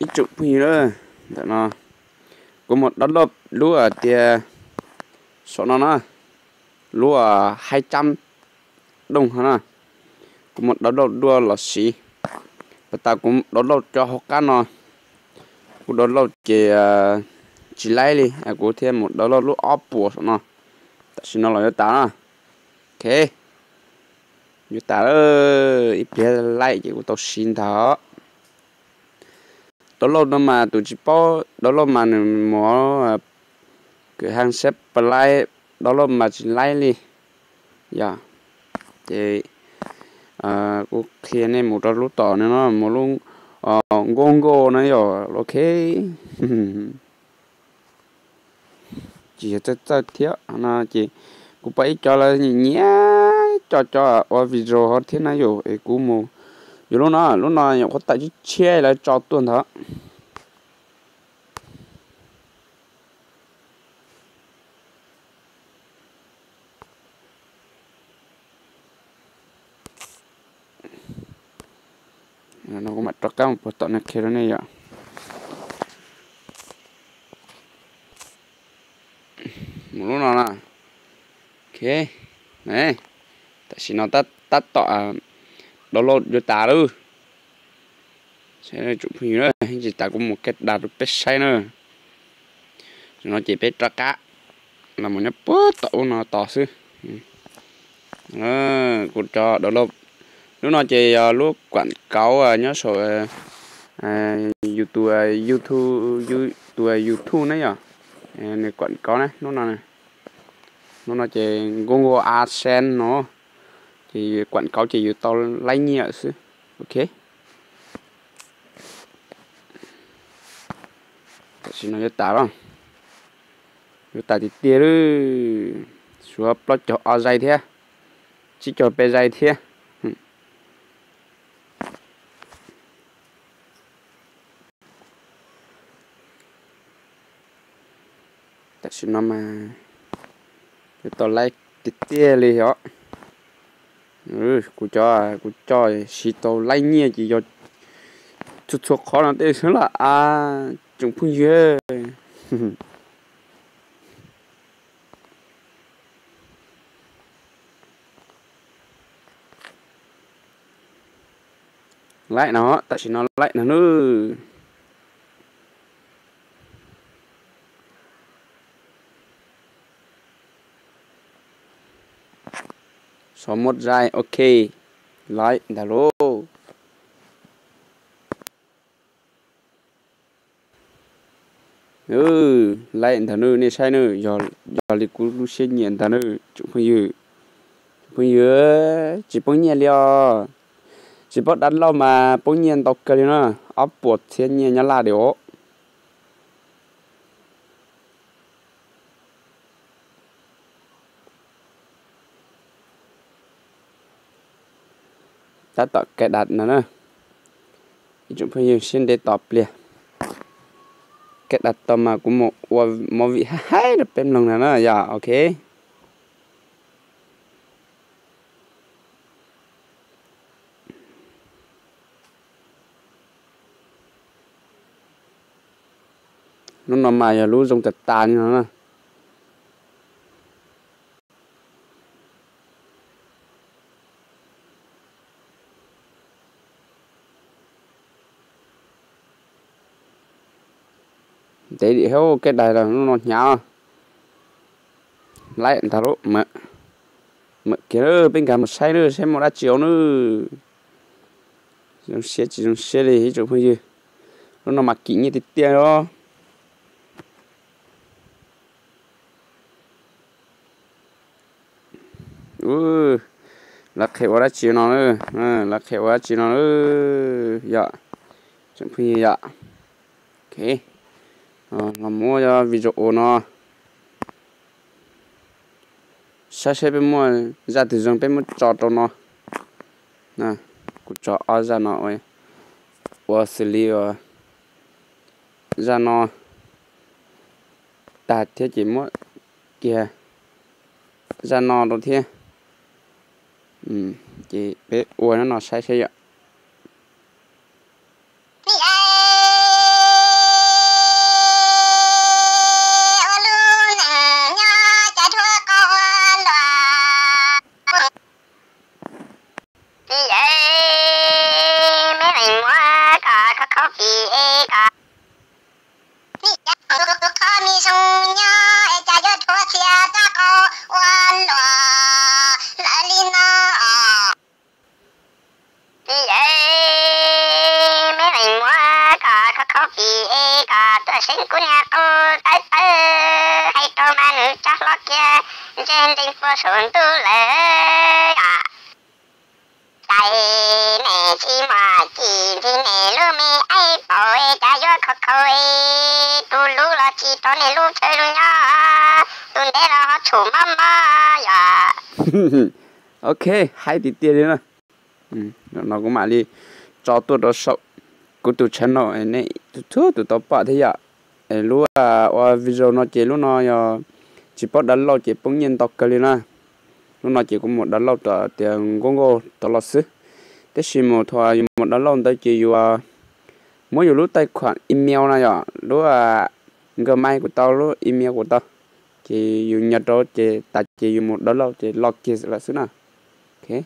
Ib tsoom phooj ywg, ntawm no kuv mus download lub tias saum no na, lub haib tsab dooj ho na, kuv mus download dua los siv. Pas tas kuv download cov hauv qab no, kuv download ces tsis laib li, kuv thiaj mus download lub ob puas saum no. Tam sim no los yuav tas na. Ok, yuav tas lawm, ib pliag laib ces kuv tau siv ntag. Download no mas tus tsis paub download mas nws mus kwv haj seb puas laib, download mas tsis laib li. Yog, ces kuv qhia nej mus rau lub tom no, mus lub Google no yog ok. Tsis yog txawj txawj thiab no ces kuv pom ib co lawv nyiam nyiam co co ua video ho thiab na yom, es kuv mus, yus lub no, lub no nyuam qhuav tawm tshiab tshiab lawv tso tuaj ntawd. No kuv mam rov qab mus puag tom no qhia rau nej yom. Mus lub no na. Ok, tam sim no tab tom download yuav tas lawm. Tsoom phooj ywg, tsis tas kuv mus cài đặt rau peb saib na. Tam sim no ces peb rov qab los mus nyob puag tom ub no tos xwb. Kuv cov download, lub no ces yog lub quảng cáo nyob saum yus tus YouTube, yus tus YouTube ne yom, nws quảng cáo na, lub no, lub no ces Google AdSense no, ces quảng cáo ces yus tau laib nyiaj xwb. Ok, tam sim no yuav tas los, yuav tas tiag tiag lawm, suav plaub caug ob zais thiab, tsib caug peb zais thiab. Tam sim no mas yuav tau laib tiag tiag li os. Kuv cov, kuv coj siv tau laib nyiaj ces yog txhua txhua qhov no tej xwb los a, tsoom phooj ywg. Laib no, tam sim no laib no nawb. Xov muab zais, ok, laib ntag lauj. Laib ntag nawb, nej saib nawb, yog li kuv lub siab nyiam ntag nawb tsoom phooj ywg. Phooj ywg, tsis poob nyiaj li os. Tsis paub dab laug mas poob nyiaj ntau kawg li na, ob puas txhiab nyiaj Nyab Laj li os. Tab tom cài đặt no na. Ib tsoom phooj ywg, siab ntev tos pliag. Cài đặt tau mas kuv mus ua movie haib haib rau peb mloog no na yom. Ok. Lub no mas yog lub zoo tas tas li no na. Ntev dim thiab, cài đặt los lub no hnyav. Laib ntag lauj. Mam kiag peb nkag mus saib nawb, saib muaj dab tsi ua nawb. Zoo siab tsis zoo siab li ib tsoom phooj ywg. Lub no mas kim nyiaj tiag tiag os. Lawv qhia ua dab tsi no, lawv qhia ua dab tsi no yom, tsoom phooj ywg yom. Ok, los muab video no saib seb peb muaj zaj twg zoo peb muab tso rau no. Kuv tso ob zaj no ua xws li zaj no tag thiab ces muab kiag zaj no rau thiab. Ces peb ua no saib seb yom. kis es kom nim cas tus qhov me zoo nyob es cas yuav rhuav txias rab qau ua luam lawv li no. Kis es, me leej muam, kom khaub khaub kis es kom tuaj seev kuv niag qau tawv tawv, hais rau mas nws tsa hlo kiag ntsej ntees puag saum ntuj lawm yom. Cas nej tsis muaj kis ntsib nej lub me aib paum es cas yuav khaub khaub es tus lub los tsis rau nej lub chaw zoo nyob, tus ntev los ho tshum mob mob yom. Ok, hais tiag tiag li na. No kuv mam li tso tuaj rau saum kuv tus channel, nej txhua tus tau pom thiab yom. Lub ua video no ces lub no yog tsis paub download ces poob nyiaj ntau kawg li na. Lub no ces kuv mus download rau tias nkauj nkauj tau los xwb. Tab sis mus thaum yus mus download ntawd ces yus muab yus lub taij khuam email no yom, lub Gmail kuv tau, lub email kuv tau, ces yus nyias rau ces tas ces yus mus download ces los kiag lawm xwb na. Ok.